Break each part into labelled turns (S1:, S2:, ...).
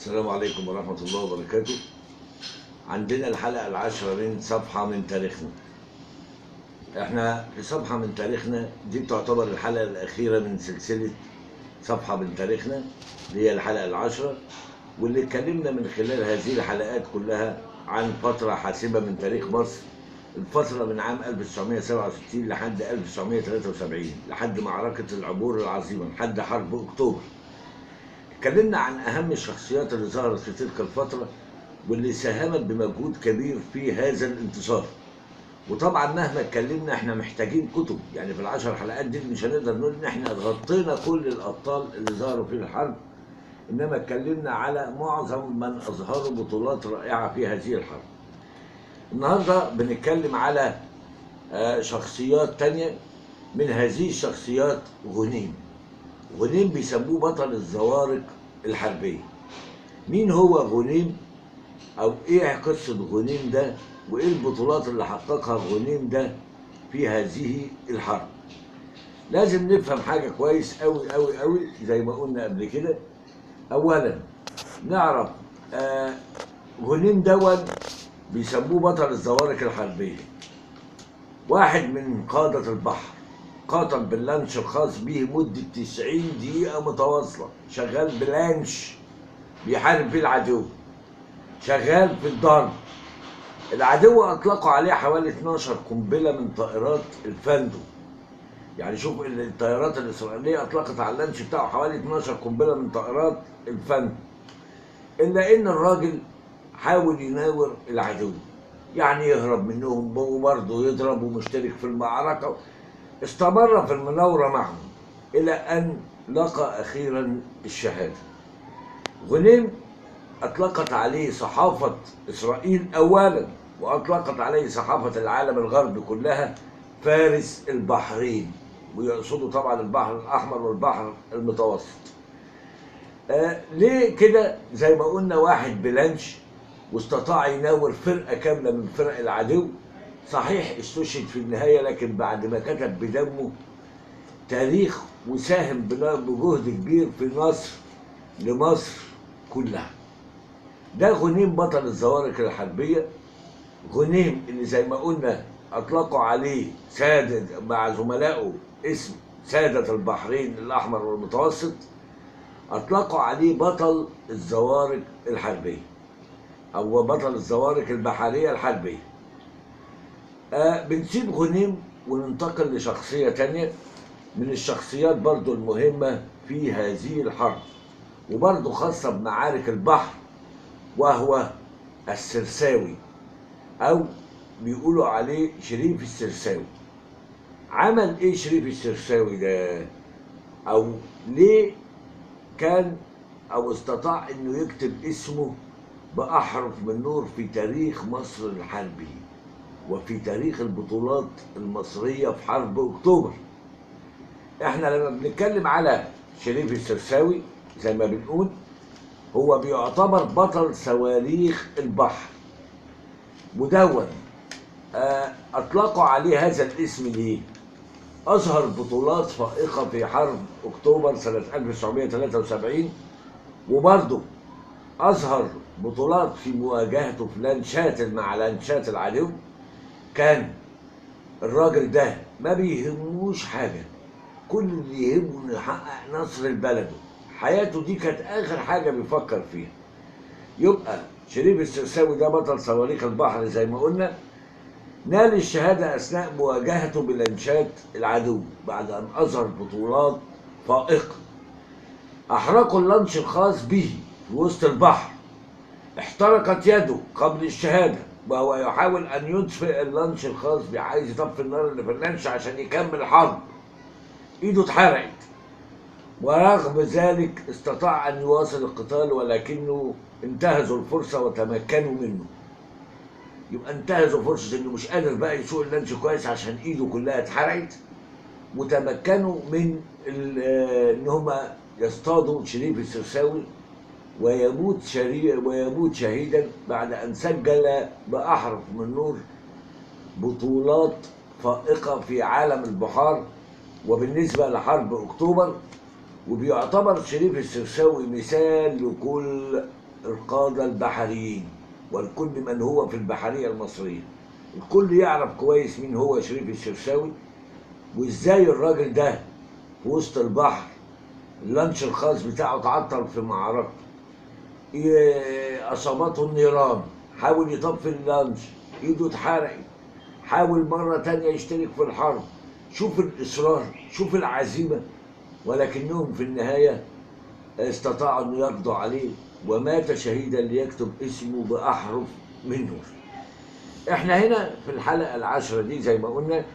S1: السلام عليكم ورحمة الله وبركاته. عندنا الحلقة العاشرة من صفحة من تاريخنا. احنا في صفحة من تاريخنا دي بتعتبر الحلقة الأخيرة من سلسلة صفحة من تاريخنا، اللي هي الحلقة العاشرة، واللي اتكلمنا من خلال هذه الحلقات كلها عن فترة حاسمة من تاريخ مصر، الفترة من عام 1967 لحد 1973، لحد معركة العبور العظيمة، لحد حرب أكتوبر. اتكلمنا عن أهم الشخصيات اللي ظهرت في تلك الفترة واللي ساهمت بمجهود كبير في هذا الانتصار. وطبعا مهما اتكلمنا احنا محتاجين كتب، يعني في العشر حلقات دي مش هنقدر نقول ان احنا غطينا كل الأبطال اللي ظهروا في الحرب، انما اتكلمنا على معظم من أظهروا بطولات رائعة في هذه الحرب. النهارده بنتكلم على شخصيات تانية. من هذه الشخصيات غنيم. غنيم بيسموه بطل الزوارق الحربية. مين هو غنيم؟ أو إيه قصة غنيم ده؟ وإيه البطولات اللي حققها غنيم ده في هذه الحرب؟ لازم نفهم حاجة كويس أوي أوي أوي زي ما قلنا قبل كده. أولا نعرف غنيم دون بيسموه بطل الزوارق الحربية، واحد من قادة البحر، قاتل باللانش الخاص به مدة 90 دقيقة متواصلة، شغال بلانش بيحارب فيه العدو، شغال في الضرب. العدو أطلقوا عليه حوالي 12 قنبلة من طائرات الفندو. يعني شوف الطائرات الإسرائيلية أطلقت على اللانش بتاعه حوالي 12 قنبلة من طائرات الفندو. إلا إن الراجل حاول يناور العدو، يعني يهرب منهم وبرضه يضرب ومشترك في المعركة. استمر في المناورة معهم إلى أن لقى أخيرا الشهادة. غنيم أطلقت عليه صحافة إسرائيل أولا، وأطلقت عليه صحافة العالم الغربي كلها فارس البحرين، ويقصدوا طبعا البحر الأحمر والبحر المتوسط. ليه كده؟ زي ما قلنا واحد بلانش واستطاع يناور فرقة كاملة من فرق العدو. صحيح استشهد في النهاية، لكن بعد ما كتب بدمه تاريخ وساهم بجهد كبير في نصر لمصر كلها. ده غنيم بطل الزوارق الحربية. غنيم اللي زي ما قلنا أطلقوا عليه سادة مع زملائه اسم سادة البحرين الأحمر والمتوسط، أطلقوا عليه بطل الزوارق الحربية أو بطل الزوارق البحرية الحربية. بنسيب غنيم وننتقل لشخصية تانية من الشخصيات برضو المهمة في هذه الحرب، وبرضو خاصة بمعارك البحر، وهو السرساوي، أو بيقولوا عليه شريف السرساوي. عمل إيه شريف السرساوي ده؟ أو ليه كان أو استطاع إنه يكتب اسمه بأحرف من نور في تاريخ مصر الحربي وفي تاريخ البطولات المصرية في حرب أكتوبر؟ احنا لما بنتكلم على شريف السرساوي زي ما بنقول هو بيعتبر بطل صواريخ البحر. مدون أطلقوا عليه هذا الاسم ليه؟ أظهر بطولات فائقة في حرب أكتوبر سنة 1973، وبرضه أظهر بطولات في مواجهته في لانشات مع لانشات العدو. كان الراجل ده ما بيهموش حاجة، كل اللي يهمه انه يحقق نصر لبلده. حياته دي كانت آخر حاجة بيفكر فيها. يبقى شريف السرساوي ده بطل صواريخ البحر زي ما قلنا، نال الشهادة أثناء مواجهته بلانشات العدو بعد أن أظهر بطولات فائقة. أحرقوا اللانش الخاص به في وسط البحر، احترقت يده قبل الشهادة وهو يحاول أن يطفئ اللانش الخاص به، عايز يطفي النار اللي في اللانش عشان يكمل الحرب، إيده اتحرقت. ورغم ذلك استطاع أن يواصل القتال، ولكنه انتهزوا الفرصة وتمكنوا منه. يبقى انتهزوا فرصة إنه مش قادر بقى يسوق اللانش كويس عشان إيده كلها اتحرقت، وتمكنوا من إن هما يصطادوا شريف السرساوي ويموت شهيدا بعد أن سجل بأحرف من نور بطولات فائقة في عالم البحار وبالنسبة لحرب أكتوبر. وبيعتبر شريف السرساوي مثال لكل القادة البحريين ولكل من هو في البحرية المصرية. الكل يعرف كويس مين هو شريف السرساوي، وازاي الراجل ده في وسط البحر اللانش الخاص بتاعه اتعطل في معركته، اصابته النيران، حاول يطفي اللانش، ايده اتحرقت، حاول مرة تانية يشترك في الحرب. شوف الإصرار، شوف العزيمة، ولكنهم في النهاية استطاعوا أن يقضوا عليه، ومات شهيدا ليكتب اسمه بأحرف من نور. احنا هنا في الحلقة العاشرة دي زي ما قلنا،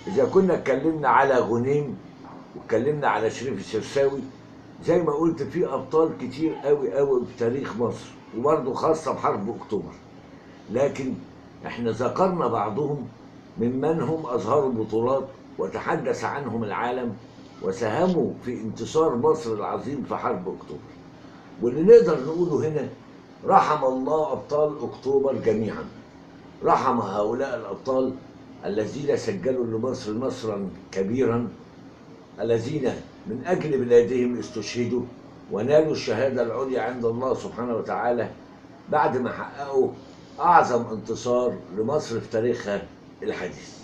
S1: إذا كنا اتكلمنا على غنيم واتكلمنا على شريف السرساوي، زي ما قلت في أبطال كتير قوي قوي في تاريخ مصر، وبرضه خاصة بحرب أكتوبر، لكن احنا ذكرنا بعضهم ممن هم أظهروا بطولات وتحدث عنهم العالم وساهموا في انتصار مصر العظيم في حرب أكتوبر. واللي نقدر نقوله هنا، رحم الله أبطال أكتوبر جميعا، رحم هؤلاء الأبطال الذين سجلوا لمصر نصرا كبيرا، الذين من أجل بلادهم استشهدوا ونالوا الشهادة العليا عند الله سبحانه وتعالى بعد ما حققوا أعظم انتصار لمصر في تاريخها الحديث.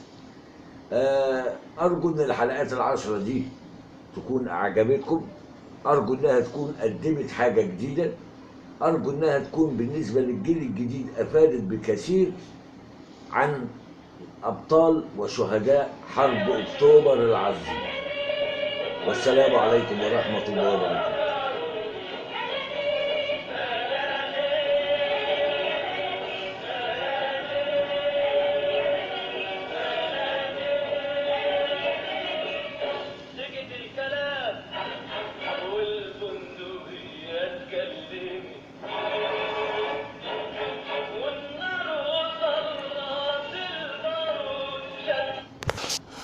S1: أرجو أن الحلقات العشرة دي تكون أعجبتكم، أرجو أنها تكون قدمت حاجة جديدة، أرجو أنها تكون بالنسبة للجيل الجديد أفادت بكثير عن أبطال وشهداء حرب أكتوبر العظيم. والسلام عليكم ورحمة الله وبركاته.